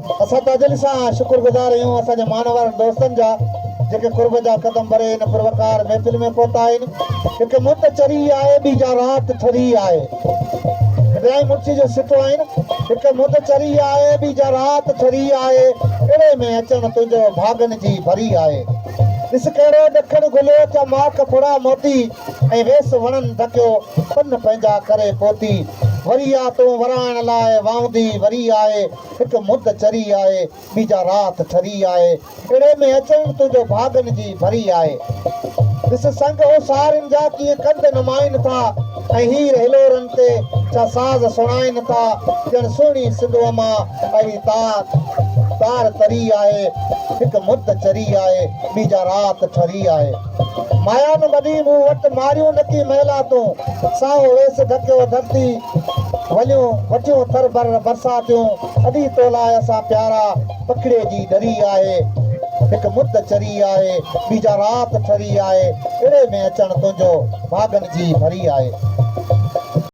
اسان ته دل سان شڪر گذار آهيون اسان جي مانوارن دوستن جا جيڪي قرب جا قدم ڀري هن پروقار محفل ۾ پهتا آهن. هڪ مند چري آهي ٻي جا رات ٺري آهي. ابراهيم مرشي جو سٽو آهن. هڪ مند چري آهي ٻي جا رات ٺري آهي. اهڙي ۾ اچڻ تنهنجو ڀاڳن جي ڀري آهي. ڏس ڪهڙو ڏکڻ گهليو ٿيا ماڪ ڦڙا موتي ۽ ويس وڻن ڍڪيو پن پنهنجا ڪري پوتي. وري آ تون ورائڻ لاء واهوندي وري آهي. هڪ مند چري آهي، ٻي جا رات ٺري آهي. اهڙي ۾ اچڻ تنهنجو ڀاڳن جي ڀري آهي. ڏس سنگ اوسارين جا ڪيئن ڪنڌ نمائين ٿا ۽ هير هلورن تي ڇا ساز سڻائين ٿا. ڄڻ سهڻي سنڌوء مان اهڙي تار تار تري آهي. هڪ مند چري آهي، ٻي جا رات ٺري آهي. مايا نه ٻڌي مون وٽ ماريون نڪي محلاتون، سائو ويس ڍڪيو ڌرتي وليون وٺيون ٿر بر برساتيون، ادي تو لاء اسان پيارا پکڙي جي ڏري آهي، هڪ مد چري آهي، ٻي جا رات ٺري آهي، اهڙي ۾ اچڻ تنهنجو ڀاڳن جي ڀري آهي.